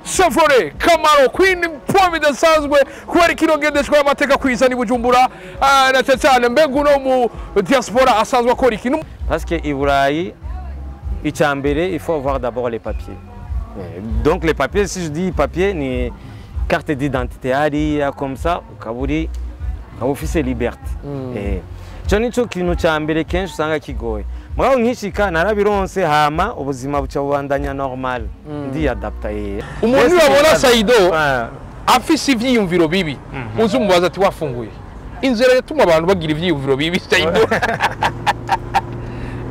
Chevrolet Camaro Queen Poem idasanzwe kubera ikirongendeshwa y'amateka kwiza ni Bujumbura, na cyane cyane mbega uno mu diaspora asanzwe akora iki? Parce que i Burayi, icya mbere, il faut avoir d'abord les papiers. Donc les papiers, si je dis papier, ni carte d'identité hariya, comme ça ukaba uri, ukaba ufise liberté. Ico nico kintu ca mbere kenshi usanga kigoye. Mugabo nkishika narabironse, hama ubuzima buca bubandanya normal, ndiyadapta. Umuntu Mbese yabona Saido Ah, afise ivyiyumviro bibi, uzi umubaza ati wafunguye. Inzira yatuma abantu bagira ivyiyumviro bibi, Saido,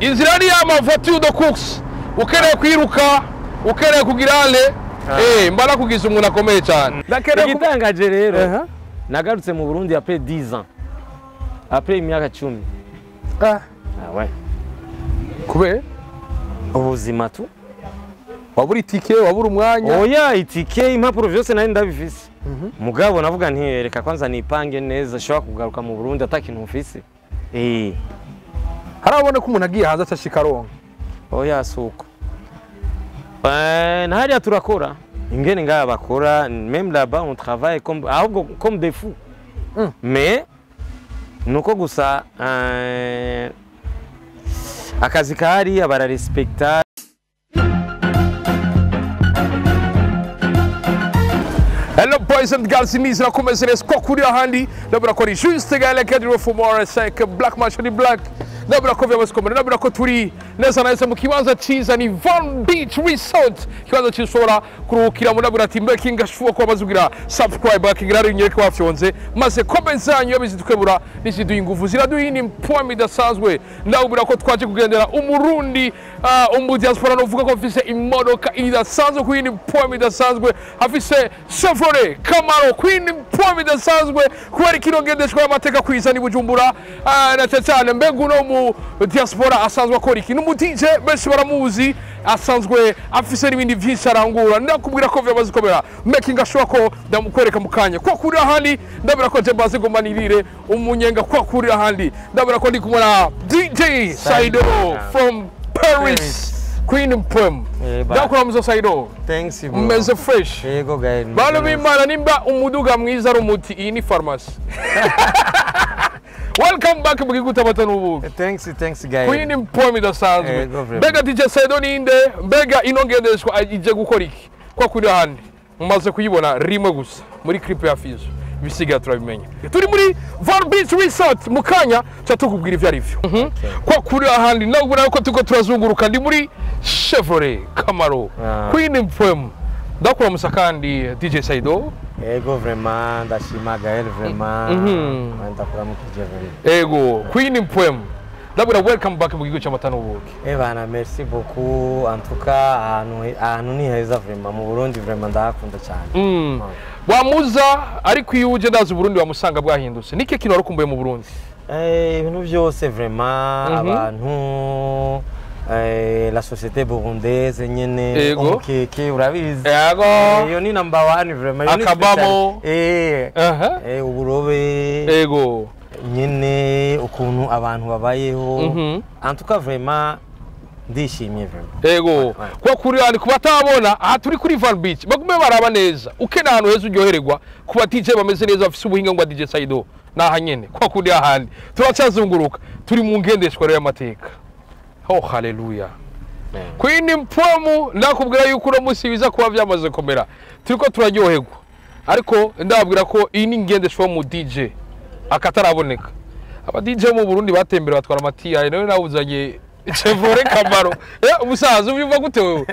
inzira ni ama voiture de course, ukeneye kwiruka, ukeneye kugira ale, mbana kugiza umuntu akomeye cyane. Ndakeneye Igitangaje rero, Aha. nagarutse mu Burundi après 10 ans, après imyaka 10. Ah, Ah ouais. Kubera Ubuzima tu. Wabura itike, wabura umwanya? Oya, itike, impapuro vyose nari ndabifise, mugabo navuga nti reka kwanza nipange neza, shobora kugaruka mu Burundi ata kintu mfise. Harabona ko umuntu agiye hanze atashika aronka. Oya, suko na hariya turakora ingene ngaya bakora, même là-bas on travaille comme, ahubwo comme des fous. Mais nuko gusa akazi kahariya bararespekta. Hello boys and girls, nizera kumeze neza ko kuri ahandi. Ndabona ko ari juste gale kadiro for more 5 black match ni black. Ndabona ko vyamaze komera, ndabona ko turi neza neza mu kibanza ciza, ni Van Beach Resort, ikibanza ciza ushobora kuruhukiramo. Ndabona ati making sure ko bamaze kugira subscribe, bakigira ari nyereke wafyonze, maze comment zanyu yabizi tukebura niziduha ingufu, ziraduha iyindi mpwami idasanzwe. Ndabona ko twaje kugendera umurundi, umu diaspora novuga ko afise imodoka idasanzwe ku yindi mpwami idasanzwe, afise Chevrolet Camaro ku yindi mpwami idasanzwe kubera ikirongendeshwa y'amateka kwiza ni Bujumbura, na cyane cyane mbega uno mu diaspora asanzwe akora iki? Ni umu DJ, benshi baramuzi, asanzwe afise n'ibindi vyinshi arangura. Ndakubwira ko vyamaze komera, making sure ko ndamukwereka mu kanya ko kuri ahandi. Ndabona ko je baze goma nirire umunyenga ko kuri ahandi. Ndabona ko ndi kumwe na DJ Saido from Paris, Queen Pem. Ndakuramuza Saido. Thanks bro. Umeze fresh? Yego gael. Bantu b'Imana, nimba umuduga mwiza ari umuti, iyi ni farumasi. Welcome back mu gihugu amata n'ubuki. Thanks, thanks gael. Queen Poem idasanzwe. Yego, vraiment. Mbega DJ Saido ninde? Mbega ino ngendeshwa ije gukora iki kwa kuri ahandi? Mumaze kuyibona rimwe gusa muri clip ya Fizo, ibisigaye turabimenya. Turi muri Van Beach Resort, mu kanya tuca tukubwira ivyo ari vyo. Kwa kuri ahandi nabwo ko turiko turazunguruka, ndi muri Chevrolet Camaro. Queen Poem, ndakuramusa kandi DJ Saido. Yego, vraiment ndashima Gael, vraiment ndakuramukije vraiment. Ego, Queen Poem, ndabura welcome back mu gihugu cy'amata n'ubuki. Eh bana, merci beaucoup. En tout cas ahantu ni heza vraiment mu Burundi, vraiment ndahakunda cyane. Wamuza ariko iyo uje, ndazi Burundi wamusanga bwahindutse. Nike kintu warukumbuye mu Burundi? Ibintu byose vraiment, abantu, la société burundaise nyene. Umukeke urabizi. Yego. Iyo ni number one vraiment, iyo ni Akabamo. special. Uburobe nyene, ukuntu abantu babayeho. En tout cas vraiment ndishimye vraiment. Ego. Kwa kuri handi kubatabona aha turi kuri Van Beach, bagume baraba neza. Ukena ahantu heza uryohererwa kuba DJ bameze neza, bafise ubuhinga ngo DJ Saido naha nyene kwa kuri ahandi. Turacyazunguruka, turi mu ngendeshwa rero y'amateka. Oh haleluya. Queen Mpwamu, ndakubwira yuko uno munsi biza kuba byamaze komera, turiko turaryoherwa, ariko ndababwira ko iyi ni ingendeshwa mu DJ akataraboneka. Aba DJ mu Burundi batembera batwara amatiya, nawe nawuzanye Chevrolet Camaro. Umusaza ubyumva gute wewe?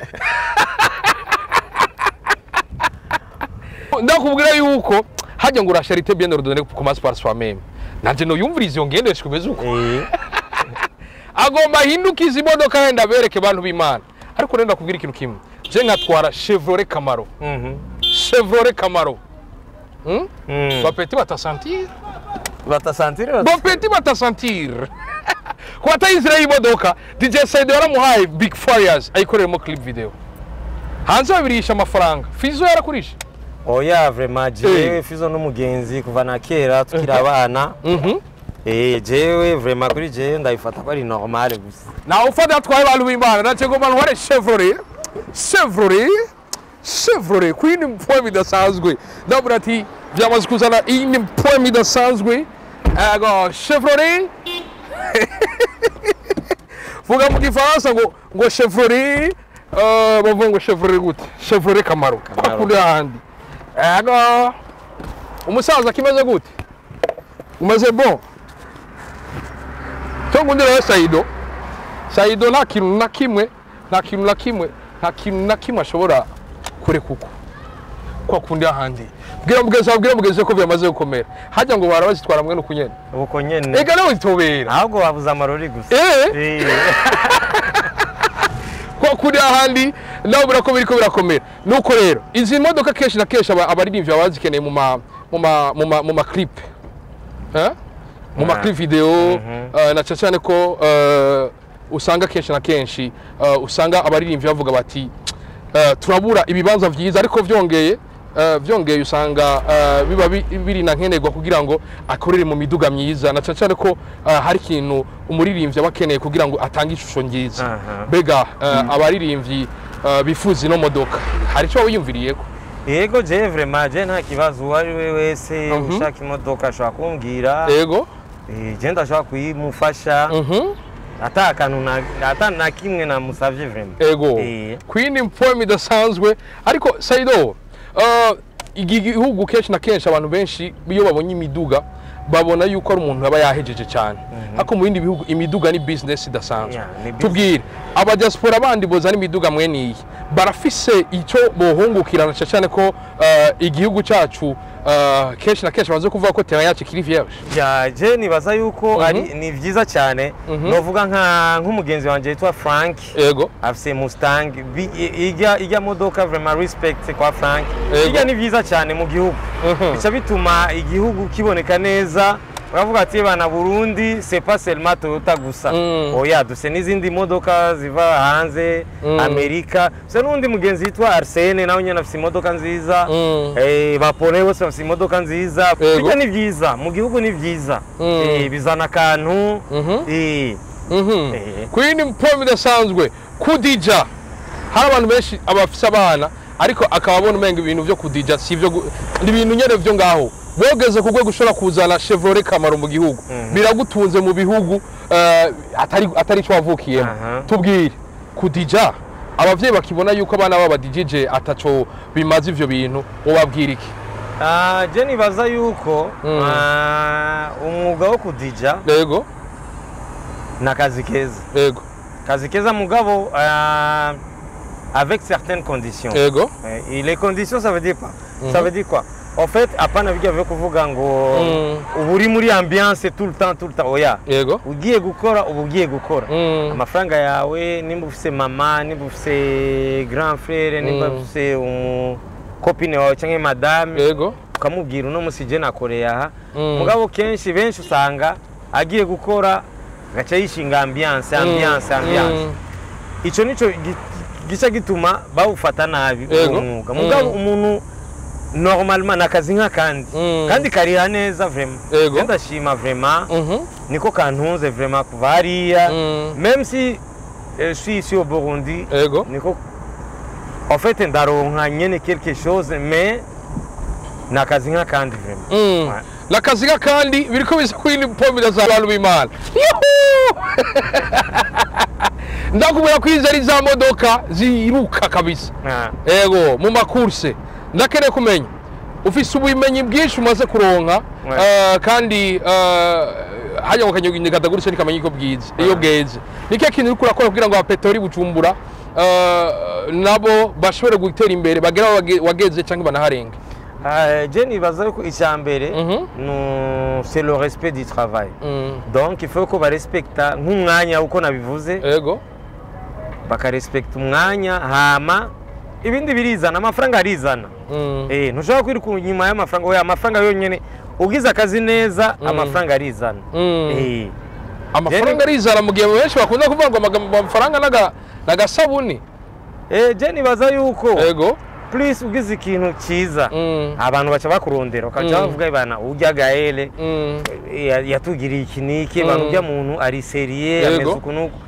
Ndakubwira yuko hajya ngo la charité bien ordonnée commence par soi-même. Nanje no yumviriza iyo ngendeshwa imeze uko, agomba ahindukiza imodoka yenda bereke bantu b'Imana. Ariko rero ndakubwira ikintu kimwe, je nkatwara Chevrolet Camaro, Chevrolet Camaro, Bapeti batasentir. Batasantire. Bapeti batasentir ku batayizira y'imodoka. DJ Saido yaramuhaye Big Farious ayikoreramo clip video, hanze babirisha amafaranga. Fizo yarakurisha? Oya, vraiment jewe Fizo n'umugenzi kuva na kera tukiri abana. Jewe vraiment kuri jewe ndabifata ko ari normal gusa. Nawe ufata atwaye abantu b'Imana, nace ngoma ntware Chevrolet, Chevrolet Chevrolet ku yindi point idasanzwe. Ndabura ati byamaze kuzana iyindi point idasanzwe. Ego, Chevrolet, vuga mu Gifaransa ngo Chevrolet, bavuga ngo Chevrolet gute? Chevrolet Camaro. Camaro. Kuri ahandi. Ego, umusaza, kimeze gute? Umeze bon? Cyo ngundira Saido. Saido nta kintu na kimwe, nta kintu na kimwe, nta kintu na kimwe ashobora kureka uko kwa kundi ahandi. Bwira mugeze, bwira mugeze ko byamaze gukomera. Hajya ngo barabazitwara mwe nuko nyene. Uko nyene. Ega nawe zitobera. Ahubwo wabuze amarori gusa. Kwa kuri ahandi nawe burako biriko birakomera. Nuko rero izi modoka kenshi na kenshi abaririmbyi baba bazikeneye mu ma clip, eh? Mu ma clip video, na cyane cyane ko usanga kenshi na kenshi usanga abaririmbyi bavuga bati turabura ibibanza vyiza, ariko vyongeye usanga biba biri na nkenerwa kugira ngo akorere mu miduga myiza, na cyane cyane ko hari ikintu umuririmbyi aba akeneye kugira ngo atange ishusho nziza. Mbega abaririmbyi bifuza ino modoka, hari icyo wiyumviriyeko? Yego, je vraiment, je nta kibazo, uwo ari we wese ushaka imodoka ashobora kumbwira. Je ndashobora kuyimufasha ata akantu ata na kimwe namusavye vraiment. Ku yindi form idasanzwe. Ariko Saido, iki gihugu kenshi na kenshi abantu benshi iyo babonye imiduga babona yuko ari umuntu aba yahejeje cyane, ariko mu bindi bihugu imiduga ni business idasanzwe. Yeah, ni business. Tubwire, abadiaspora bandi bozana imiduga mwe niyi barafise icyo bohungukirana, cyane cyane ko igihugu cyacu kenshi na kenshi baze kuvuga ko terrain yacu ikiri vierge? Ya, je nibaza yuko ari ni vyiza cyane. Novuga nk'umugenzi wanje yitwa Frank, afise Mustang. Ijya modoka, vraiment respect kwa Frank. Ijya ni vyiza cyane mu gihugu, bica bituma igihugu kiboneka neza, uravuga ati bana Burundi, c'est pas seulement Toyota gusa. Oya, dufise n'izindi modoka ziva hanze, Amerika. Se n'undi mugenzi yitwa Arsene, nawe nyene afise imodoka nziza. Bapone bose bafise imodoka nziza. Bijya ni vyiza mu gihugu, ni vyiza. Bizana akantu. Ku yindi form idasanzwe, kudija, hari abantu benshi abafise abana ariko akaba abona umenga ibintu vyo kudija si ivyo, ni ibintu nyene vyo ngaho. Bogeze ku rwego ushobora kuzana Chevrolet Camaro mu gihugu, biragutunze mu bihugu atari ico wavukiyemo. Tubwire, kudija, abavyeyi bakibona yuko abana babo badijije ataco bimaze ivyo bintu, wobabwira iki? Ah, je nibaza yuko umwuga wo kudija ni akazi keza. Kazi keza, mugabo avec certaines conditions. Et les conditions, ça veut dire pas, ça veut dire quoi en fait? Hapana bijya vyo kuvuga ngo uba uri muri ambiance tout le temps, tout le temps, oya. Ugiye gukora, uba ugiye gukora amafaranga yawe, nimba ufise mama, nimba ufise grand frère, nimba ufise umukopine wawe cyangwa madame, ukamubwira uno musi je nakoreye aha. Mugabo kenshi benshi usanga agiye gukora agaca yishinga ambiance, ambiance, ambiance. Ico nico gica gituma bawufata nabi uwo mwuga. Mugabo umuntu normalement ni akazi nk'akandi kandi kariha neza vraiment. Je ndashima vraiment, niko kantunze vraiment kuva hariya, même si je suis ici au Burundi, niko en fait ndaronka nyene quelque chose, mais ni akazi nk'akandi vraiment. Ouais. N'akazi kandi biriko biza kuri pombe za bantu b'Imana. Yuhu! Ndakubwira ko izi ari za modoka ziruka kabisa. Ego, mu ma courses. Ndakeneye kumenya, ufise ubumenyi bwinshi umaze kuronka, kandi hajya ngo kanyoni kadaguritse ntikamenya iko bwize iyo bweze. Ni kihe kintu uriko urakora kugira ngo abapetori Bujumbura nabo bashobore gutera imbere, bagere aho wageze cyangwa banaharenge? Je nibaza yuko icya mbere c'est le respect du travail. Donc il faut ko barespekta nk'umwanya, uko nabivuze, bakarespekta umwanya, hama ibindi birizana, amafaranga arizana. Ntushobora kwiruka inyuma y'amafaranga, oya, amafaranga yonyene, ugize akazi neza, amafaranga arizana. Amafaranga arizana, mu gihe benshi bakunda kuvuga ngo amafaranga n'agasabuni. Je nibaza yuko plus ugize ikintu cyiza, abantu baca bakurondera, bakaca bavuga bana urya Gaele yatugiriye iki niki, bantu urya muntu ari sérieux, ameze uku nuku.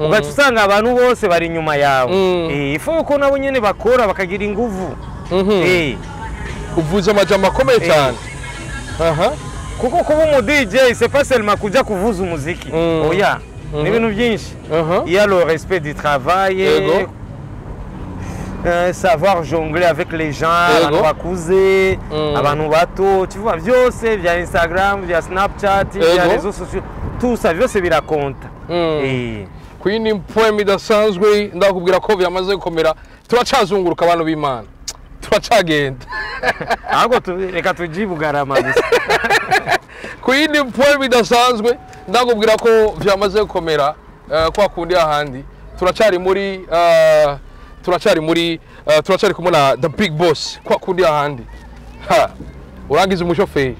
Ugaca usanga abantu bose bari inyuma yawe. Il faut ko nabo nyene bakora, bakagira inguvu. Uvuze amajambo akomeye cyane. Aha. Kuko kuba umu DJ, c'est pas seulement kuja kuvuza umuziki. Oya, ni ibintu byinshi. Il y a le respect du travail, savoir jongler avec les gens, abantu bakuze, abantu bato, tu vois, vyose vya Instagram, vya Snapchat, vya réseaux sociaux, tout ça vyose birakonta. Ku yindi poem idasanzwe, ndakubwira ko byamaze gukomera. Turacazunguruka, abantu b'Imana, turacagenda. Ahubwo reka tujye i Bugarama gusa. Ku yindi poem idasanzwe, ndakubwira ko byamaze gukomera, kwa kundi ahandi turacari muri turacari kumwe na the big boss, kwa kundi ahandi ha urangiza umushoferi.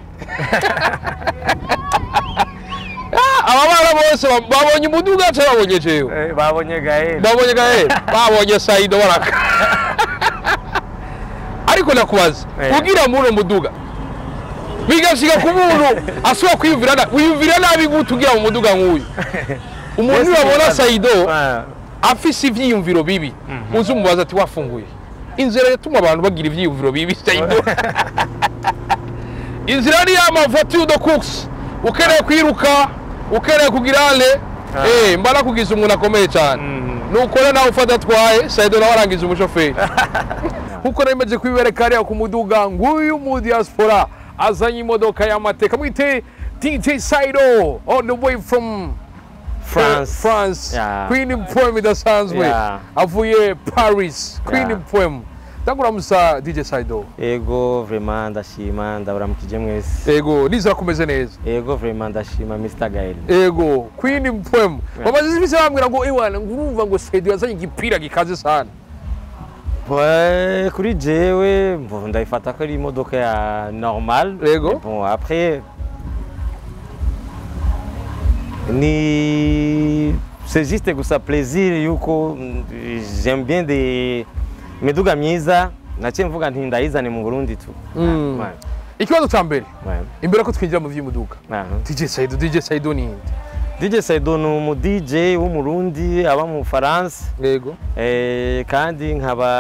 Ah, aba bana bose babonye umuduga cyangwa babonye jewe? Babonye Gael. Babonye Gael, babonye Saido baraka. Ariko nakubaza, kugira muri uno muduga bigashika ku muntu asubira kwiyumvira wiyumvira nabi gute ugira mu muduga nk'uyu? Umuntu yabona Saido afise ivyiyumviro bibi, uzi umubaza ati: "Wafunguye?" Inzira yatuma abantu bagira ivyiyumviro bibi, Saido, inzira ni ya voiture de course, ukeneye kwiruka, ukeneye kugira ale, mbana kugiza umuntu akomeye cyane. Nukora nawe ufata atwaye Saido, nawe arangiza umushoferi. Nkuko nari maze kubibereka hariya ku muduga, nguyu mu diaspora azanye imodoka y'amateka, mwite DJ Saido, all the way from France. France. Queen Poem idasanzwe, avuye Paris, Queen Poem. Ndakuramusa, DJ Saido. Ego, vraiment ndashima, ndabaramukije mwese. Ego, nizera kumeze neza. Ego, vraiment ndashima, Mr Gael. Ego, Queen Poem, bamaze iminsi bambwira ngo ewana, ngo urumva ngo Saido yazanye igipira gikaze sana. Ouais, kuri jewe bon, ndayifata ko ari imodoka ya normal. Yego. Mais bon, après ni c'est juste gusa plaisir yuko j'aime bien des imiduga myiza, naciye mvuga nti ndayizane mu Burundi tu. Ouais. Ikibazo cya mbere, imbere ko twinjira mu vy'imodoka, Aha. DJ Saido, DJ Saido ni nde? DJ Saido ni umu DJ w'Umurundi aba mu Bufaransa. Kandi nkaba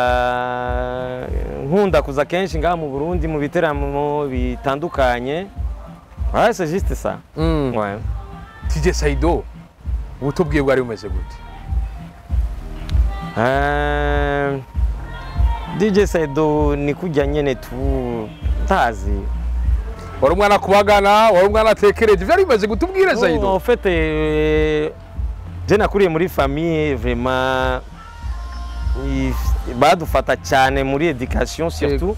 nkunda kuza kenshi ngaha mu Burundi mu biteramo bitandukanye. Ouais, c'est juste ça. Ouais. DJ Saido, ubuto bwiwe bwari bumeze gute? DJ Saido ni kujya nyene tu ntazi. Wari umwana kubagana, wari umwana atekereje, vyari bimeze gute? Ubwire Saido. En fait, je nakuriye muri famille vraiment badufata cyane muri éducation surtout.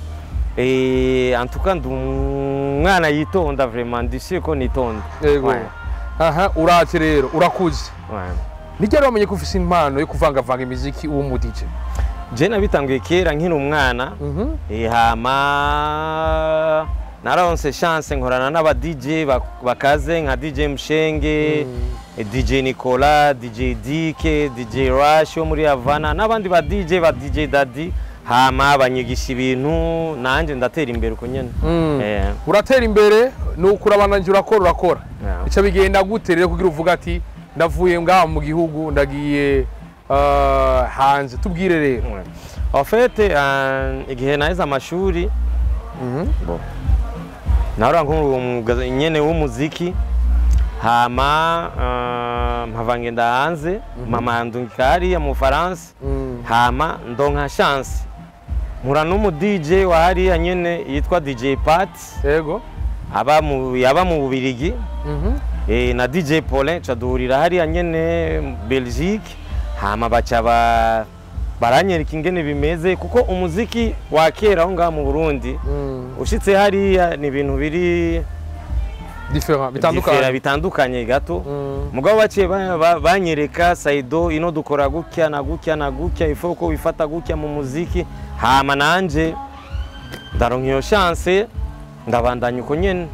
Et en tout cas ndi umwana yitonda, vraiment ndi sûr ko nitonda. Yego. Ouais. Aha uraje rero, urakuze. Ouais. Nijya wamenye ko ufise impano yo kuvangavanga imiziki, uwo mu DJ? Je nabitanguye kera nkiri umwana. Hama nararonse chance nkorana n'aba DJ bakaze nka DJ Mshenge, DJ Nicolas, DJ Dike, DJ Rush wo muri Havana n'abandi ba DJ, ba DJ Daddy, hama banyigisha ibintu, nanje ndatera imbere uko nyene. Uratera imbere, nuko urabandanya urakora, urakora. Yeah. Ica bigenda gute rero kugira uvuga ati: "Ndavuye ngaha mu gihugu, ndagiye hanze"? Tubwire rero. Ouais. En fait, igihe naheze amashuri, bon, nahora nkora uwo mwuga nyene w'umuziki, hama mpava ngenda hanze, mama yandungika hariya mu Bufaransa, hama ndonka chance mpura n'umu DJ wa hariya nyene yitwa DJ Pat, aba mu yaba mu Bubirigi, na DJ Paulin, ca duhurira hariya nyene mu Belgique, hama baca baranyereka ingene bimeze, kuko umuziki wa kera aho ngaho mu Burundi, ushitse hariya ni ibintu biri Différent, bitandukanye. Différent, bitandukanye gato. Mugabo baciye banyereka: "Saido, ino dukora gutya na gutya na gutya, ifo ko wifata gutya mu muziki." Hama nanje ndaronka iyo chance, ndabandanya uko nyene.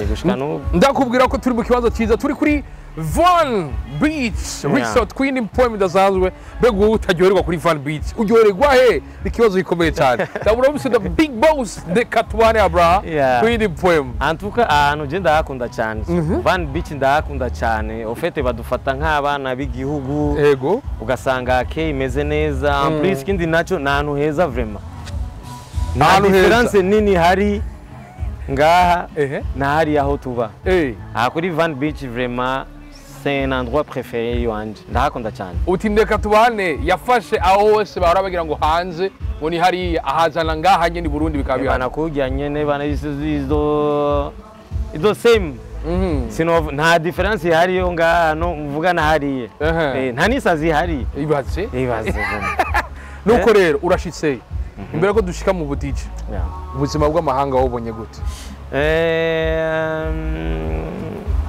Gushika n'ubu. Ndakubwira ko turi mu kibanza cyiza, turi kuri Van Beach Resort Queen Point idasanzwe. Mbega wowe utaryoherwa kuri Van Beach uryoherwa he? Ni ikibazo gikomeye cyane. Ndabona muse the big boss, reka tubane Abraham Queen Poem. En tout cas, ahantu je ndahakunda cyane, Van Beach ndahakunda cyane. Au fait, badufata nk'abana b'igihugu. Ugasanga ke imeze neza. En plus, ikindi naco ni ahantu heza vraiment, nta Ahantu heza. différence nini hari ngaha na hariya aho tuba. Aha kuri Van Beach, vraiment, c'est un endroit préféré iwanje, ndahakunda cyane. Uti ndeka tubane yafashe aho hose bahora bagira ngo hanze ngo ni hariya, ahazana ngaha nyene i Burundi bikaba bihari. Banakurya nyene bana izo same. Sino nta différence ihari yo ngaha no mvuga na hariya. Nta n'isazi ihari. Ibaze. Ibaze vraiment. Nuko rero urashitse, imbere ko dushika mu budije, ubuzima bw'amahanga wabonye gute?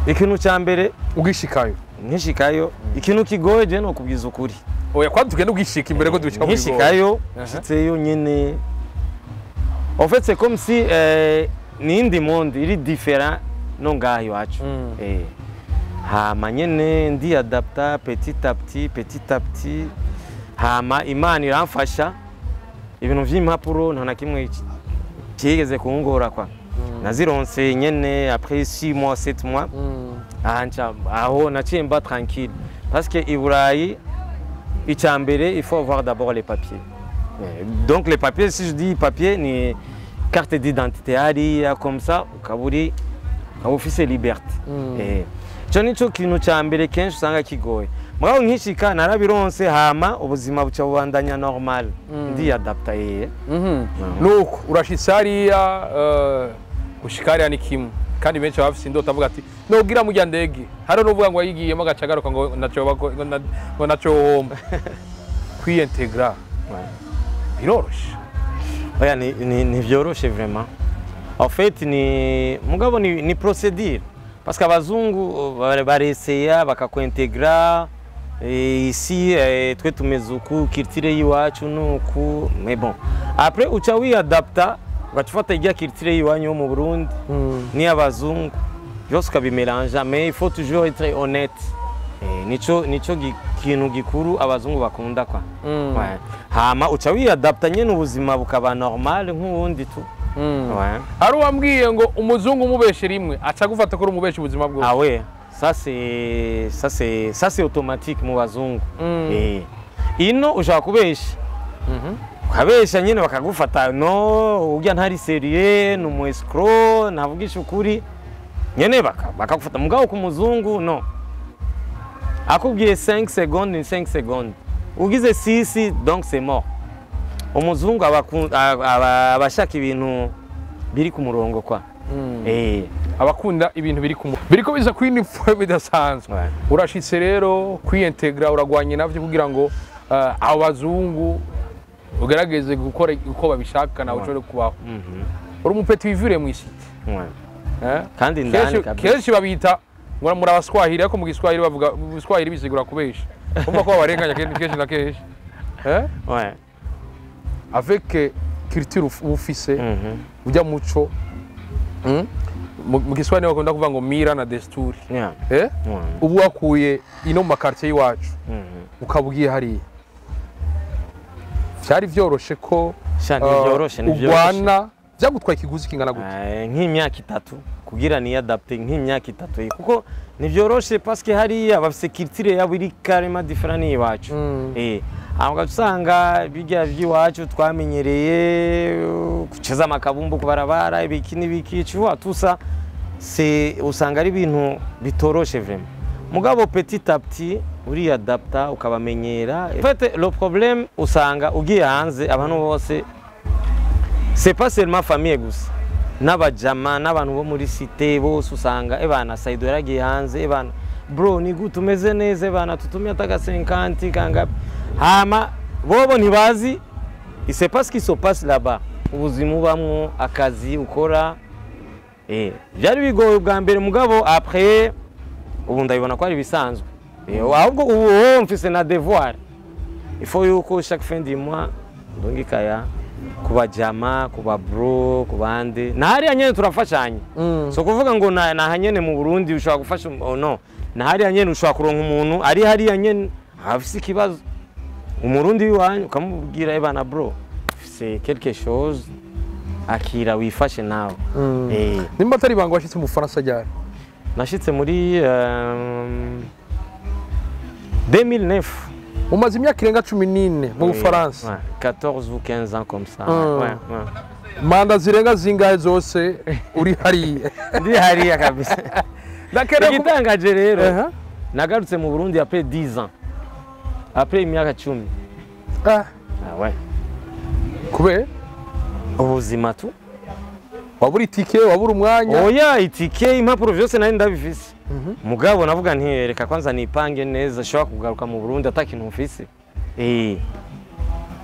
Ikintu cya mbere Ugishikayo. Nkishikayo, ikintu kigoye je no kubwiza ukuri. Oya, kwa tugenda ugishika, imbere ko dushika mu bigoye. Nkishikayo, nshitseyo nyene, en fait, c'est comme si ni indi monde iri différent no ngaha iwacu. Hama nyene ndiadapta petit à petit, petit à petit. Hama Imana iramfasha, ibintu vy'impapuro nta na kimwe kigeze kungora kwa nazironse nyene après 6 mois, 7 mois. Aha aho naciye mba tranquille, parce que i Burayi, icya mbere, il faut avoir d'abord les papiers. Donc les papiers, si je dis papier, ni carte d'identité hariya, comme ça ukaba uri, ukaba ufise liberté. Ico nico kintu cya mbere kenshi usanga kigoye. Mugabo nkishika narabironse, hama ubuzima buca bubandanya normal, ndiyadapta yeye. Nuko urashitse hariya, gushika hariya ni kimwe, kandi benshi baba bafise indoto, avuga ati nogira mujya ndege, hari n'uvuga ngo yayigiyemo agaca agaruka ngo naco ngo naco homba. Kwiyintegra biroroshe? Oya, ni vyoroshe vraiment. En fait, ni mugabo ni procédure, parce que abazungu bareseya bakakuintegra. Ici twe tumeze uku, culture y'iwacu nuku, mais bon, après uca wiadapta, ugaca ufata irya culture y'iwanyu yo mu Burundi n'iy'abazungu, byose ukabimelanja. Mais il faut toujours être honnête. Nico kintu gikuru abazungu bakunda kwa. Ouais. Hama uca wiadapta nyene, ubuzima bukaba normal nk'ubundi tu. Ouais. Hari uwambwiye ngo umuzungu umubeshe rimwe aca agufata ko uri umubeshi ubuzima bwose. Ah ouais, ça c'est automatique mu bazungu. Ino ushaka kubesha. Ukabesha nyene bakagufata, no urya ntari sérieux, ni umu escroc, ntavugisha ukuri. Nyene bakagufata, mugabo ku muzungu no. Akubwiye 5 secondes ni 5 secondes. Ugize 6, donc c'est mort. Umuzungu aba ashaka ibintu biri ku murongo kwa. Abakunda ibintu biri ku biriko biza kuri niveau bidasanzwe. Urashitse rero, kwiyintegra uragwanye navyo kugira ngo abo bazungu ugerageze gukora uko babishaka nawe ushobore kubaho. Uri umupeti wivure mu isi. Eh? Kandi indani Kenshi kabisa. kenshi babita ngo muri abaswahili, ariko mu Giswahili bavuga, mu Giswahili bisigura kubesha. Umva ko babarenganya kenshi kenshi na kenshi. Eh? Ouais. Avec culture uba ufise, ujya muco. Mu Giswahili bakunda kuvuga ngo mila na desturi. Eh? Ouais. Ubu wakuye ino mu makartier y'iwacu, ukaba ugiye hariya, vyari vyoroshe ko Sha, ntivyoroshe, ntivyoroshe. ugwana? Vyagutwaye ikiguzi kingana gute? Nk'imyaka 3 kugira niyadapte, nk'imyaka 3, kuko ntivyoroshe, parce que hariya bafise culture yabo iri carrément différent n'iwacu. Aho ugaca usanga bijya by'iwacu twamenyereye, guceza amakabumbu ku barabara, ibiki n'ibiki, tu vois, tout ça, c'est usanga ari ibintu bitoroshe vraiment. Mugabo petit à petit uriyadapta, ukabamenyera. En fait, le problème, usanga ugiye hanze abantu bose, c'est pas seulement famille gusa, n'abajama n'abantu bo muri cité bose, usanga ebana Saido yaragiye hanze, ebana bro, ni gute, umeze neza, ebana tutumye ataga 50 kangapi. Hama bobo ntibazi, c'est pas ce qui se passe là-bas, ubuzima ubamwo, akazi ukora. Byari bigoye ubwa mbere, mugabo après ubu ndabibona ko ari ibisanzwe. Ahubwo ubu wowe mfise na devoir, il faut yuko chaque fin du mois ndungikaya Ku bajama, ku ba bro, ku bandi, na hariya nyene turafashanya. So kuvuga ngo na hanyene mu Burundi ushobora gufasha oh no, na hariya nyene ushobora kuronka umuntu ari hariya nyene afise ikibazo, umurundi w'iwanyu, ukamubwira: "Eh bana bro, c'est quelque chose, akira wifashe nawe." Nimba atari ibanga, washyitse mu Bufaransa ryari? Nashitse muri 2009. Umaze imyaka irenga 14 mu Bufaransa. Ouais, 14 ou 15 ans comme ça. Ouais. Manda zirenga zingahe zose uri hariya? Ndi hariya kabisa. Ndakeneye Igitangaje rero, nagarutse mu Burundi après 10 ans, après imyaka 10. Ah ouais. Kubera? Ubuzima tu. Wabura itike, wabura umwanya? Oya, itike, impapuro vyose nari ndabifise, mugabo navuga nti reka kwanza nipange neza, shobora kugaruka mu Burundi ata kintu mfise.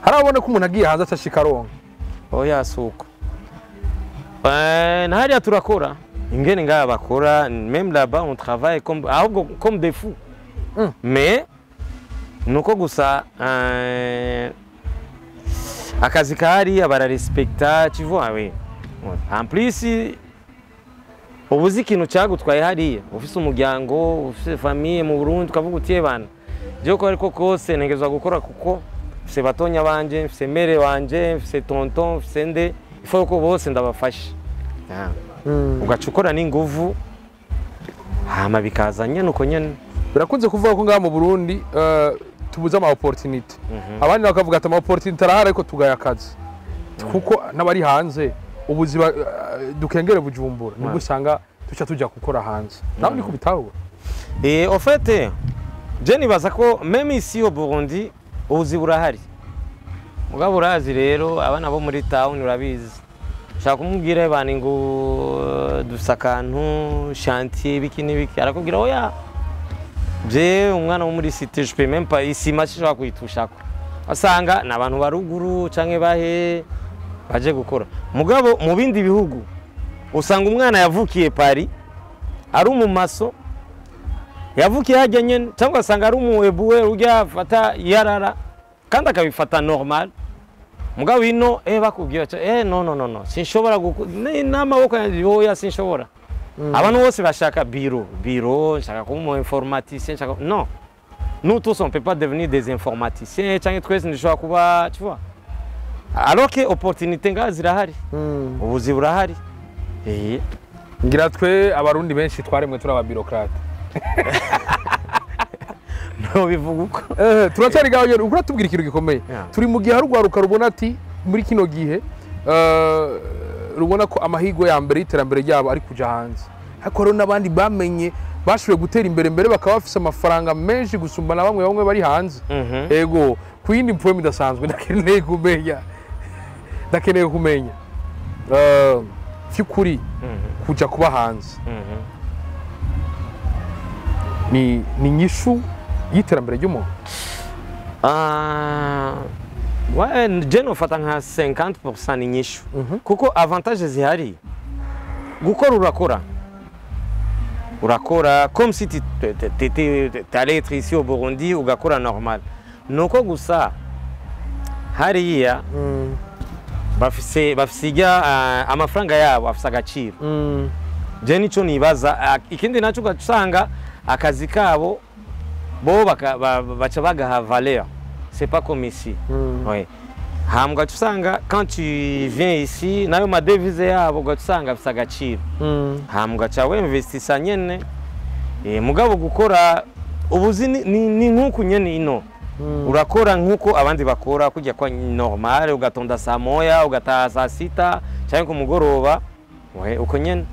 Harabona ko umuntu agiye hanze atashika aronka. Oya, suko. Na hariya turakora ingene ngaya bakora, même là-bas on travaille comme, ahubwo comme des fous. Mais nuko gusa akazi kahariya bararespekta, tu vois, oui. En plus uba uzi ikintu cyagutwaye hariya, ufise umuryango, ufise famille mu Burundi, ukavuga uti: "Bana, jewe uko ariko kose ntegerezwa gukora kuko mfise batonya banje, mfise mère wanje, mfise tonton, mfise nde, ifo ko bose ndabafasha." Ah. Ugaca ukora n'inguvu, hama bikaza nyene uko nyene. Birakunze kuvuga ko ngaha mu Burundi tubuze ama opportunity, abandi bakavuga ati ama opportunity arahari ariko tugaya akazi, kuko n'abari hanze ubuzima dukengere Bujumbura nibwo usanga tuca tujya gukora hanze. Nawe niko bitahura? Et au fait, je nibaza ko même ici au Burundi ubuzi burahari. Mugabo urazi rero abana bo muri town, urabizi. Ushaka kumubwira bani ngo dufise akantu, chantier, biki n'ibiki, arakubwira: "Oya, je umwana wo muri cité, je peux même pas, isima sinshobora kuyitushako." Asanga ni abantu baruguru canke bahe baje gukora. Mugabo mu bindi bihugu usanga umwana yavukiye Paris ari umumaso, yavukiye hajya nyene, cyangwa ugasanga ari umu éboueur ujya afata yarara kandi akabifata normal. Mugabo ino bakubwira bati: "No, no, no, no, sinshobora n'amaboko yanjye, oya, sinshobora." Abantu bose bashaka biro, biro, nshaka kuba umu informaticien, nshaka. Non, nous tous on peut pas devenir des informaticiens, cyangwa twese ndushobora kuba, tu vois, alors que opportunité ngaha zirahari, ubuzi burahari. Ngira twe abarundi benshi twaremwe turi aba bureaucrates. No bivuga uko. Turacyari ngaho nyene, uriko uratubwira ikintu gikomeye. Turi mu gihe hari urwaruka rubona ati muri kino gihe rubona ko amahirwe ya mbere y'iterambere ryabo ari kuja hanze, ariko hariho n'abandi bamenye bashoboye gutera imbere mbere bakaba bafise amafaranga menshi gusumba na bamwe bamwe bari hanze. Ego, ku yindi poem idasanzwe, ndakeneye kumenya vy'ukuri kuja kuba hanze ni inyishu y'iterambere ry'umuntu? Ah, ouais, je nofata nka 50% ni inyishu, kuko avantage zihari, gukora urakora, urakora comme si tu allais être ici au Burundi, ugakora normal. Nuko gusa hariya bafise ijya amafaranga yabo afise agaciro. Je nico nibaza. Ikindi naco, ugasanga akazi kabo bo baca bagaha valeur, c'est pas comme ici. Ouais. Hama ugaca usanga quand tu viens ici, nayo ma devises yabo ugaca usanga afise agaciro, hama ugaca wemvestisa nyene. Mugabo gukora ubuzi ni nk'uku nyene ino, urakora nk'uko abandi bakora, kujya kwa normal, ugatonda saa 1, ugataha saa 6 cyangwa ku mugoroba. Ouais, uko nyene.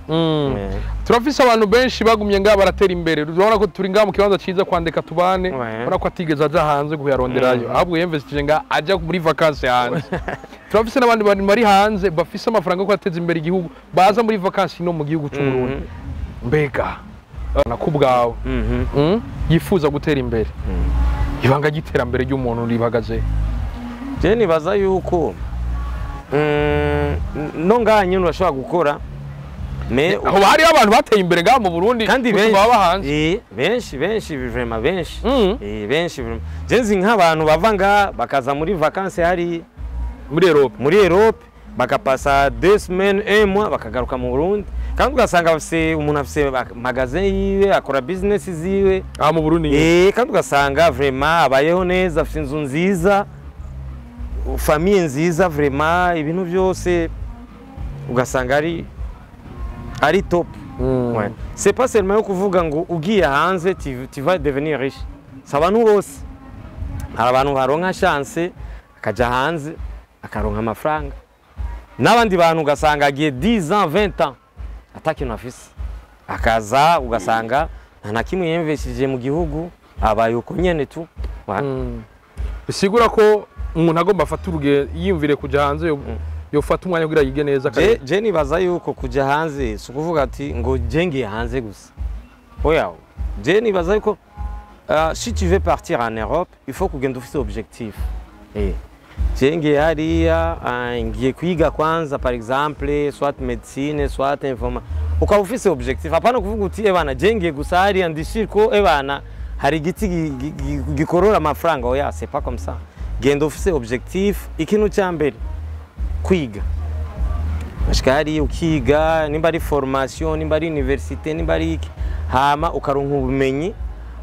Turafise abantu benshi bagumye ngaha baratera imbere. Urabona ko turi ngaha mu kibanza ciza kwandika tubane. Urabona ko atigeze aja hanze kuyaronderayo, ahubwo yemvestije ngaha, aja muri vacances hanze. Turafise n'abandi bantu bari hanze bafise amafaranga yo kubateza imbere igihugu, baza muri vacances no mu gihugu c'u Burundi. Mbega na kubwawe, yifuza gutera imbere, ibanga ry'iterambere ry'umuntu rihagaze? Je nibaza yuko no ngaha nyine urashobora gukora, mais Aho hariho abantu bateye imbere ngaha mu Burundi kandi gusumba benshi. ababa hanze. Benshi, benshi, vraiment benshi. Benshi vraiment. Je nzi nk'abantu bava ngaha bakaza muri vacances hari. Muri Europe. Muri Europe, bakapasa 2 semaines, un mois, bakagaruka mu Burundi, kandi ugasanga bafise, umuntu afise magasin yiwe, akora business ziwe. Aha mu Burundi nyine. Kandi ugasanga vraiment abayeho neza, afise inzu nziza, famille nziza, vraiment ibintu byose ugasanga ari top. Ouais. C'est pas seulement yo kuvuga ngo ugiye hanze tu vas devenir riche. Si abantu bose. Hari abantu baronka chance akaja hanze akaronka amafaranga, n'abandi bantu ugasanga agiye 10 ans, 20 ans, ata kintu afise, akaza ugasanga nta na kimwe yiyumvishije mu gihugu, abaye uko nyene tu. Ouais. Bisigura ko umuntu agomba afata urugendo, yiyumvire kuja hanze, yofata umwanya kugira yige neza. Je nibaza yuko kuja hanze si ukuvuga ati ngo je ngiye hanze gusa. Oya, je nibaza yuko si tu veux partir en Europe, il faut kugenda ufise objectif. Je ngiye hariya, ngiye kwiga kwanza, par exemple soit médecine, soit informa, ukaba ufise objectif. Hapana kuvuga uti: "Ebana, je ngiye gusa hariya, ndishire ko ebana hari igiti gikorora amafaranga." Oya, c'est pas comme ça. Genda ufise objectif. Ikintu cya mbere, kwiga. Bashika hariya ukiga, nimba ari formation, nimba ari université, nimba ari iki, hama ukaronka ubumenyi.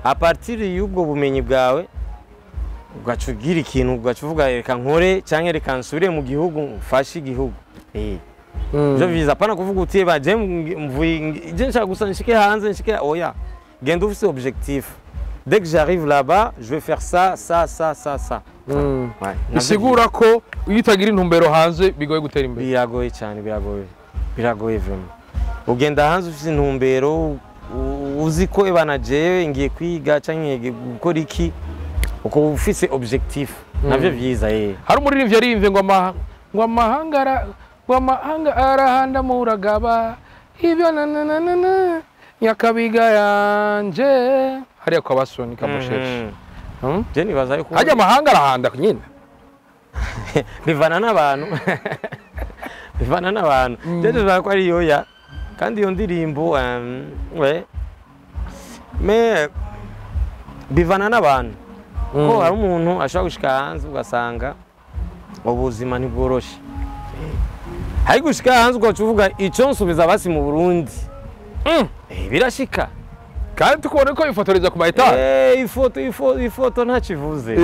À partir y'ubwo bumenyi bwawe ugaca ugira ikintu, ugaca uvuga: "Reka nkore cyangwa reka nsubire mu gihugu mfashe igihugu." Ivyo vyiza, apana kuvuga uti: "Ba je mvuye, je nshaka gusa nshike hanze, nshike." Oya, genda ufise objectif: "Dès que j'arrive là-bas, je vais faire ça, ça, ça, ça, ça." Ouais, navyo. Bisigura ko iyo utagira intumbero hanze bigoye gutera imbere. Biragoye cyane, biragoye, biragoye vraiment. Ugenda hanze ufite intumbero, uzi ko ebana jewe ngiye kwiga cyangwa ngiye gukora iki, uko ufise objectif, navyo vyiza. Hari umuririmbyi yaririmbye ngo amahanga arahanda muragaba ibyo na na na na na nyakabiga yanje hariya kwa Basoni Kamusheshe. Je nibaza yuko Hajya amahanga arahanda nyine. Bivana n'abantu, bivana n'abantu. Je nibaza ko ari yoya, kandi iyo ndirimbo ouais, mais bivana n'abantu, ko hari umuntu ashobora gushika hanze ugasanga ubuzima ntibworoshe, hari gushika hanze ugaca uvuga: "Ico nsubiza basi mu Burundi." Birashika. Kandi tukubona ko bifotoreza ku ma étages. Ifoto ntakivuze.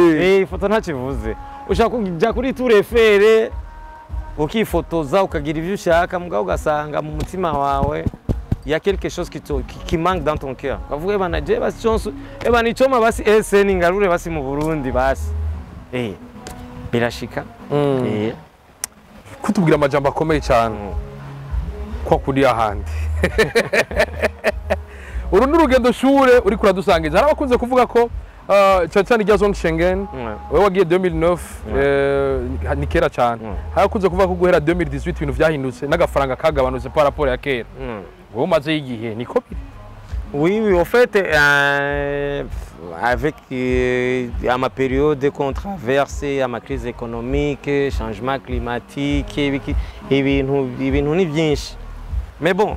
Ifoto ntakivuze. Ushaka kujya kuri Tour Eiffel, ukifotoza, ukagira ibyo ushaka, mugabo ugasanga mu mutima wawe y a quelque chose qui manque dans ton cœur. Ukavuga: "Ebana, je basi chonso ebana icoma basi ese ningarure basi mu Burundi basi." Birashika. Kutubwira amajambo akomeye cyane ko kuri ahandi. Uru ni urugendo shure uri kuradusangiza. Hari abakunze kuvuga ko cyane cyane irya zone Schengen, wowe wagiye 2009, ni kera cyane. Hari abakunze kuvuga ko guhera 2018 ibintu vyahindutse n'agafaranga kagabanutse par rapport ya kera. Wowe umazeyo igihe, niko biri? Oui, au fait, avec à ma période qu'on traverse, à ma crise économique, changement climatique, ibintu ni byinshi. Mais bon,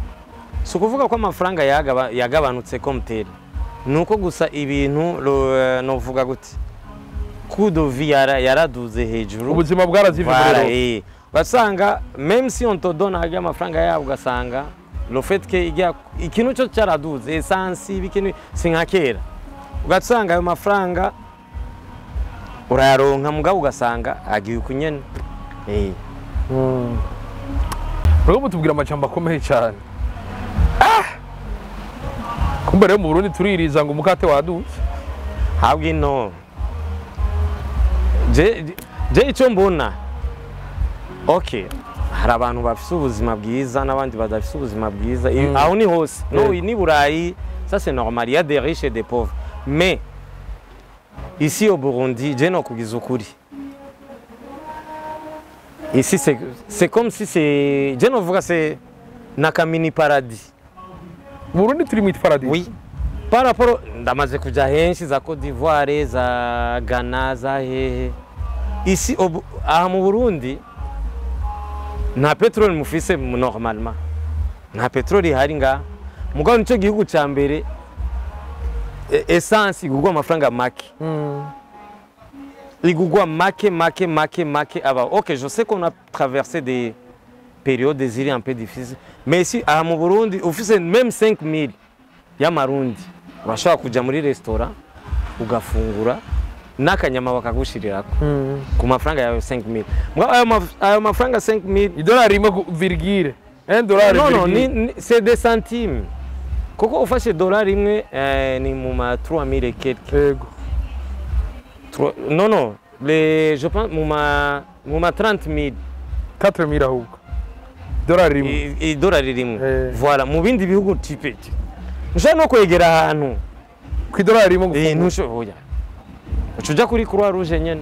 si ukuvuga ko amafaranga yagabanutse comme tel. Ni uko gusa ibintu novuga gute, coût de vie yaraduze hejuru. Ubuzima bwarazivye muri Voilà, Europe. Ugasanga même si on te donne ajya amafaranga yabo, ugasanga le fait que ijya ikintu cyo cyaraduze, essence, ibintu si nka kera, ugasanga ayo mafaranga urayaronka, mugabo ugasanga agiye ukunyene. Muriko mutubwira amajambo akomeye cyane. Kumbe rero mu Burundi tuririza ngo umukate waduze. Habwe ino je icyo mbona, okay, hari abantu bafise ubuzima bwiza n'abandi badafise ubuzima bwiza. Aho ni hose no ni Burayi, ça c'est normal, il y a des riches et des pauvres, mais ici au Burundi, je no kugiza ukuri, ici c'est comme si c'est, je novuga, c'est naka mini paradis. Mu Burundi turi mu paradis? Oui. Par rapport, ndamaze kuja henshi, za Côte d'Ivoire, za Ghana, za hehe. Ici aha mu Burundi nta petroli mufise normalement. Nta petroli ihari ngaha. Mugabo nico gihugu ca mbere essence igurwa amafaranga make. Igugwa make make make make aba. Ok, je sais qu'on a traversé des périodes ziri un peu difficiles, mais si aha mu Burundi ufise même 5000 y'amarundi, urashobora kuja muri restaurant ugafungura n'akanyama bakagushirirako ku mafaranga yawe 5000. Mugabo ayo mafaranga 5000, Idolari rimwe virgule un dollar. Non, Virgule. ni c'est des centimes, kuko ufashe dolari imwe ni mu ma 3000 et quelques. Non, les, je pense mu ma 30 000. 4000 ahubwo, idolari rimwe. Idolari rimwe. Voilà, mu bindi bihugu type ntushobora no kwegera ahantu Ku idolari rimwe gufungura. Ntushobora, uca uja kuri Croix Rouge nyene,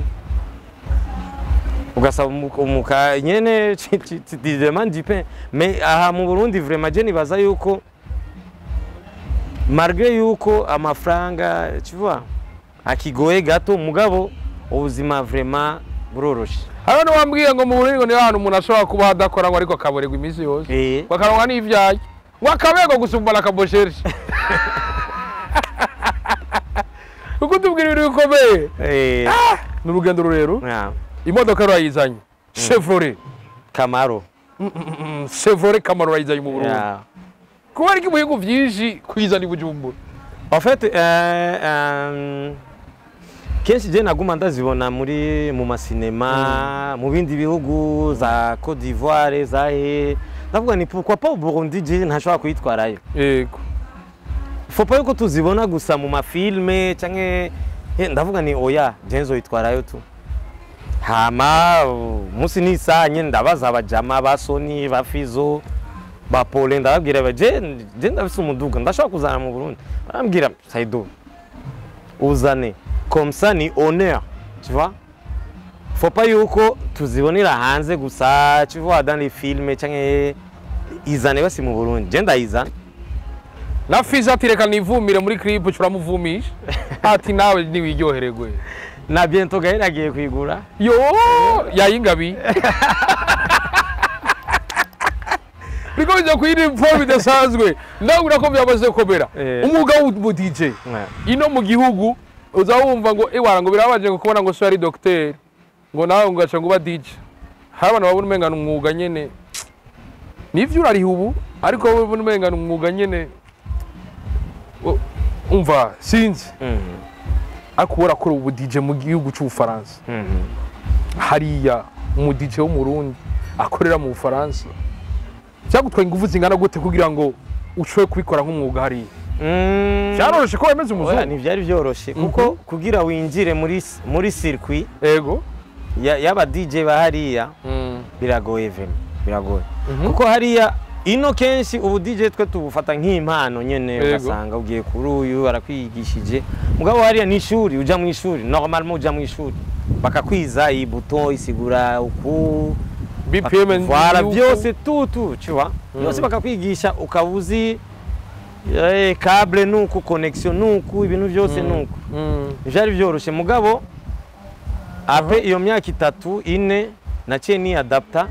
ugasaba umuka nyene, tu demandes du pain. Mais aha mu Burundi, vraiment, je nibaza yuko malgré yuko amafaranga, tu vois, akigoye gato, mugabo ubuzima vraiment buroroshe. Hano wambwiye ngo mu Burundi ngo niho hantu umuntu ashobora kuba adakora ngo ariko akaborerwa iminsi yose, bakaronka n'ivyaye, ngo akabego gusumba na kaboshershe, kuko tubwira ibintu bikomeye. Ni urugendo rurerure. Imodoka urayizanye, Chevrolet Camaro. Chevrolet Camaro urayizanye mu Burundi. Kubera ko ibihugu byinshi kuyizana i Bujumbura? En fait, kenshi je naguma ndazibona muri mu masinema mu bindi bihugu za Côte d'Ivoire, za he, ndavuga ni pourquoi pas au Burundi je ntashobora kuyitwarayo? Faut pas yuko tuzibona gusa mu mafilme canke ndavuga ni oya, je nzoyitwarayo tu. Hama musi n'isaha nyene ndabaza abajama ba Sony, ba Fizo, ba Paulin, ndababwira ba je ndafise umuduga ndashobora kuzana mu Burundi. Barambwira: "Saido, uzane, comme ça ni honneur, tu vois, faut pas yuko tuzibonera hanze gusa, tu vois, dans les films canke, izane basi mu Burundi." Je ndayizana. Na Fiza ati: "Reka nivumire muri clip." Turamuvumisha ati: "Nawe niwiryohererwe." Na bientôt gahera agiye kuyigura. Yo yayingabi biriko bija kuyiri forme idasanzwe. Ndabura ko byamaze gukomera. Umwuga w'ubu DJ ino mu gihugu, uza wumva ngo ewara ngo birabaje ngo kubona ngo so ari docteur, ngo nawe ngo gaca ngo uba DJ. Hari abantu babona umenga ni umwuga nyene, nivyo urariha ubu, ariko babona umenga ni umwuga nyene. Umva, sinzi, ariko uba urakora ubu DJ mu gihugu c'Ubufaransa. Hariya umu DJ w'Umurundi akorera mu Bufaransa, cyagutwaye ingufu zingana gute kugira ngo ushobore kubikora nk'umwuga hariya? Byaroroshe ko wemeze Oya, umuzungu? Ntibyari byoroshe, kuko kugira winjire muri circuit y'aba DJ ba hariya biragoye, vraiment biragoye, kuko hariya ino kenshi ubu DJ twe tubufata nk'impano nyene, ugasanga ugiye kuri uyu arakwigishije, mugabo hariya ni ishuri, uja mu ishuri, normalement uja mu ishuri bakakwiza iyi bouton isigura uku, BPM. Voilà, byose tout, tu vois, byose bakakwigisha, ukaba uzi câble nuku, connexion nuku, ibintu byose nuku. Byari byoroshe, mugabo après iyo myaka 3 4 naciye ni adapta.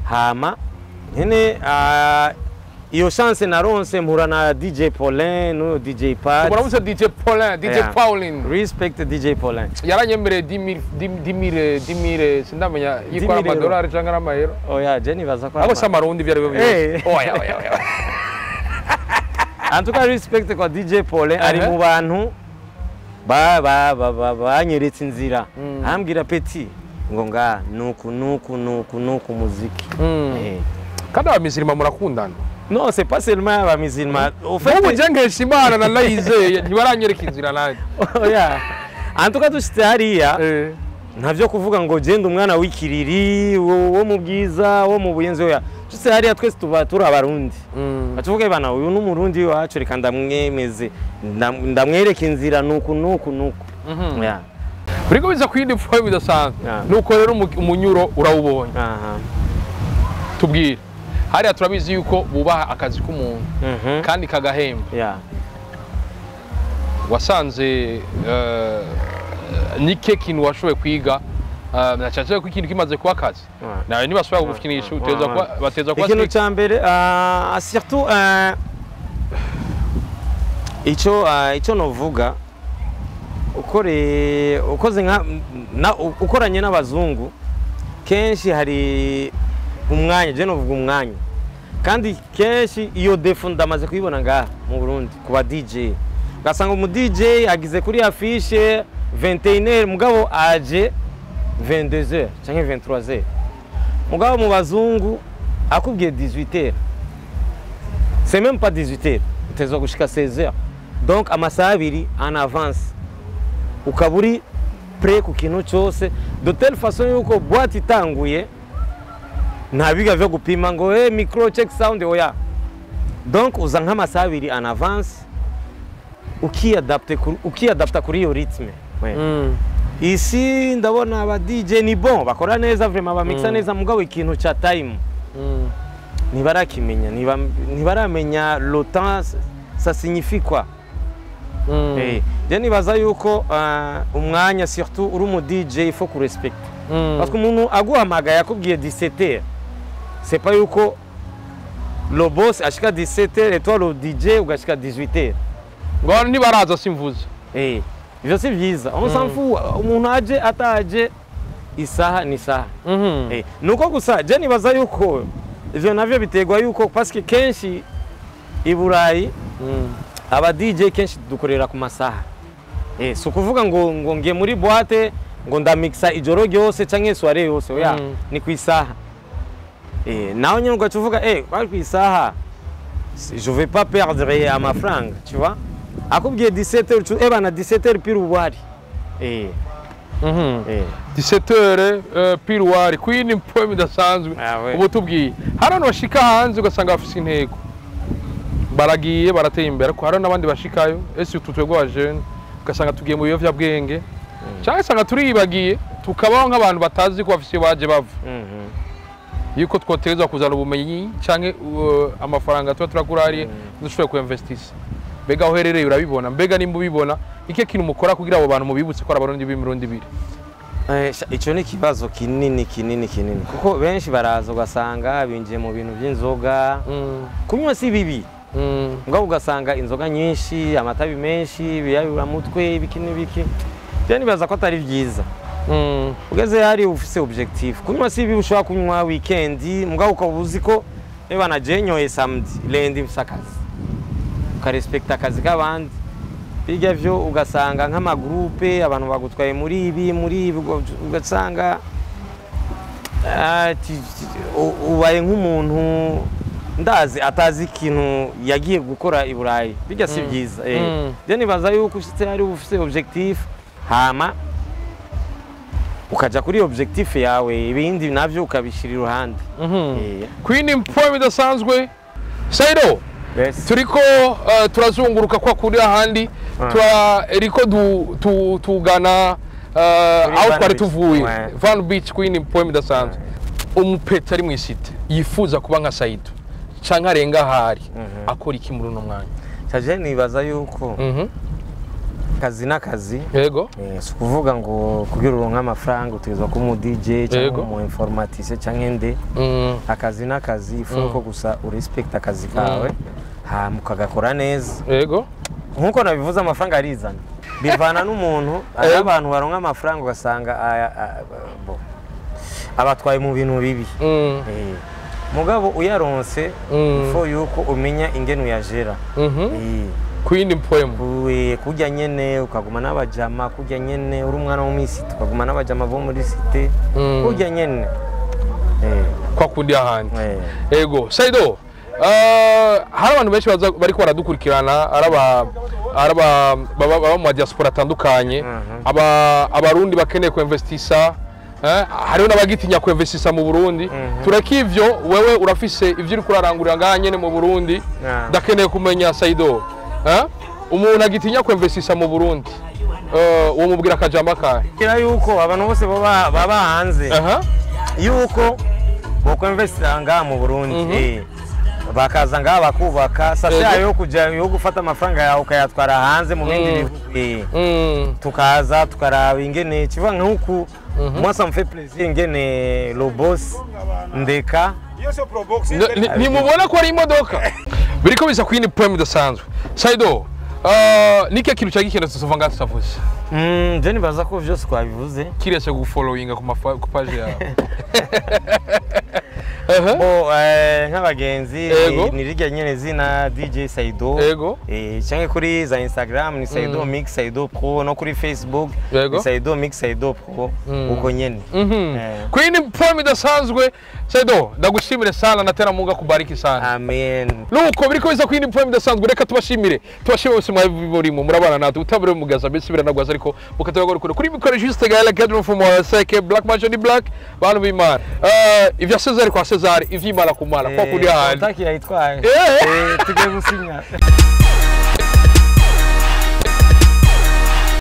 Hama nyene iyo chance naronse mpura na DJ Paulin n'uyo DJ Pat. Muramutse DJ Paulin, DJ Paulin. Respect DJ Paulin. Yaranyemereye 10 000, 10 000, 10 000, sindamenya yuko ari 10 000. Amadolari cyangwa ari amayero. Oya, je nibaza ko ari Abo si amarundi, ibyo ari byo byose. Oya, oya, oya. En tout cas, respect kwa DJ Paulin, ari mu bantu ba banyeretse inzira, ambwira: "Petit, ngo nga nuku nuku nuku nuku muziki." Kandi abamisirima murakundana. Non, c'est pas seulement abamisirima. Au fait, Nk'ubu je nkesha Imana na nayizeye ntibaranyereka inzira nanjye. Oya, en tout cas dushitse hariya, ntavyo kuvuga ngo genda umwana w'ikiriri wo mu Bwiza, wo mu Buyenzi, oya. Dushitse hariya twese tuba turi Abarundi. Batuvuge bana uyu ni Umurundi wacu, reka ndamwemeze, ndamwereka inzira nuku nuku nuku. Yeah. Biriko biza ku yindi forme idasanzwe. Nuko rero umunyuro urawubonye. Tubwire, hariya turabizi yuko bubaha akazi k'umuntu kandi kagahemba. Wasanze nike kintu washoboye kwiga, na cyane cyane ko ikintu kimaze kuba akazi, nawe nibasubira kugufinisha uteza kuba bateza kuba Ikintu strict. cya mbere, surtout ico novuga Ukore ukoze nka ukoranye n'abazungu, kenshi hari umwanya, je novuga umwanya, kandi kenshi iyo défaut ndamaze kuyibona ngaha mu Burundi ku ba DJ. Ugasanga umu DJ agize kuri affiche 21h, mugabo aje 22h canke 23h. Mugabo mu bazungu akubwiye 18h, c'est même pas 18h, utezwa gushika 16h, donc amasaha 2 en avance, ukaba uri prêt ku kintu cyose, de telle façon yuko boîte itanguye nta biga vyo gupima ngo hey, micro check, sound, oya. Donc uza nk'amasaha 2 en avance, ukiadapta kuri iyo rythme. Ouais. Ici ndabona aba DJ ni bon, bakora neza vraiment, bamixa neza, mugabo ikintu ca time ntibarakimenya, ntibaramenya le temps ça signifie quoi. Je nibaza yuko umwanya, surtout uri umu DJ, il faut kurespecter, parce que umuntu aguhamagaye akubwiye 17h, c'est pas yuko le boss ashika 17h et toi le DJ ugashika 18h. Ngo abantu ntibaraza, simvuze. Ivyo si vyiza, on s'en fout, umuntu aje ataje, isaha ni isaha. Nuko gusa je nibaza yuko ivyo navyo biterwa yuko, parce que kenshi i Burayi aba DJ kenshi dukorera ku masaha. Si ukuvuga ngo ngiye muri boîte ngo ndamixa ijoro ryose canke soirée yose, oya. Ni ku isaha. Nawe nyine ugaca uvuga kwari ku isaha, je vais pas perdre amafaranga, tu vois. Akubwiye 17h, bana, 17h pile ubwari. 17h pile wari queen poem idasanzwe. Ah, ouais. Ubu tubwiye hari abantu bashika hanze ugasanga bafise intego, baragiye barateye imbere, ariko hari n'abandi bashikayo, ese utu twebwe abajene ugasanga tugiye mu biyovyabwenge cyangwa usanga turiyibagiye, tukabaho nk'abantu batazi ko bafise iyo baje bava, yuko twotegerezwa kuzana ubumenyi canke amafaranga tuba turakura hariya dushoboye kuinvestisa. Mbega aho uherereye urabibona? Mbega nimba ubibona, iki kintu mukora kugira abo bantu mubibutse ko ari Abarundi b'imirundi ibiri? Ico ni ikibazo kinini kinini kinini, kuko benshi baraza ugasanga binjiye mu bintu by'inzoga. Kunywa si bibi, mugabo ugasanga inzoga nyinshi, amatabi menshi, ibiyayuramutwe, ibiki n'ibiki. Je nibaza ko atari byiza. Ugeze hari ufise objectif, kunywa si bibi, ushobora kunywa weekend, mugabo ukaba uzi ko eba na je nyoye samedi, lundi mfise akazi, ukarespekta akazi k'abandi. Bijya vyo ugasanga nk'amagroupe, abantu bagutwaye muri ibi muri ibi, ugasanga ubaye nk'umuntu ndazi atazi ikintu yagiye gukora i Burayi. Bijya si byiza. Je nibaza yuko ushitse hari ufise objectif, hama ukaja kuri objectif yawe, ibindi navyo ukabishira iruhande. Queen poem idasanzwe, Saido. Yes. Turiko turazunguruka kwa kuri ahandi, turiko tugana aho Van twari Beach. tuvuye. Van Beach. Queen poem idasanzwe, umupeta ari mw'isite yifuza kuba nka Saido canke arenga ahari, akora iki muri uno mwanya? Chaje nibaza yuko akazi n'akazi. Si ukuvuga ngo kugira uronke amafaranga utegerezwa kuba umu DJ cyangwa umu informaticien cyangwa inde. Akazi n'akazi, ifu ko gusa urespecta akazi kawe, hama ukagakora neza. Nkuko nabivuze, amafaranga arizana, bivana n'umuntu. Hari abantu baronka amafaranga ugasanga bo, abatwaye mu bintu bibi. Mugabo uyaronse, ifo yuko umenya ingene uyajera. Queen poem. Kurya nyene ukaguma n'abajama, kurya nyene uri umwana wo mw'isite ukaguma n'abajama bo muri cité, kurya nyene. Kwa kundi ahandi. Ego Saido, hari abantu benshi baza bariko baradukurikirana, araba baba mu diaspora atandukanye, aba Abarundi bakeneye kuinvestisa, hariho n'abagitinya kuinvestisa mu Burundi. Tureke ivyo, wewe urafise ivyo uriko urarangurira ngaha nyene mu Burundi. Ndakeneye kumenya, Saido, umuntu agitinya kuinvestisa mu Burundi, uwo mubwira akajambo akahe? Kira yuko abantu bose baba hanze yuko bokwinvestira ngaha mu Burundi, bakaza ngaha bakubaka sasa, yo kuja yo gufata amafaranga yawe ukayatwara hanze mu bindi bihugu. Tukaza tukaraba ingene kiva nk'uku. Moi ça me fait plaisir ingene le boss ndeka. Ntimubona ko ari imodoka biriko biza kuyindi poem idasanzwe. Saido, Nike kintu cyari gikenewe tuva ngaha tutavuze? Je nibaza ko vyose twabivuze. Kiretse gufollowinga ku page yawe. Aha. Bo nk'abagenzi, ni rirya nyene zina DJ Saido. Canke kuri za Instagram ni Saido Mix Saido Pro, no kuri Facebook ni Saido Mix Saido Pro, uko nyene. Kuri ni poem idasanzwe. Saido, ndagushimire sana na tena Mungu akubariki sana. Amen. Nuko biriko biza kuri ni poem idasanzwe. Reka tubashimire bose mwabirimo murabana natwe utabure mugaza mbese biranagwaza, ariko mukatubagora kuri mikoro Juste Gaël Cadre from Seke Black Mansion Black. Bantu b'Imana, ivya Cesar kwa Cesar, ivy'Imana ku Mana kwa kuri handi. Contact yayitwaye. Tugiye gusinya.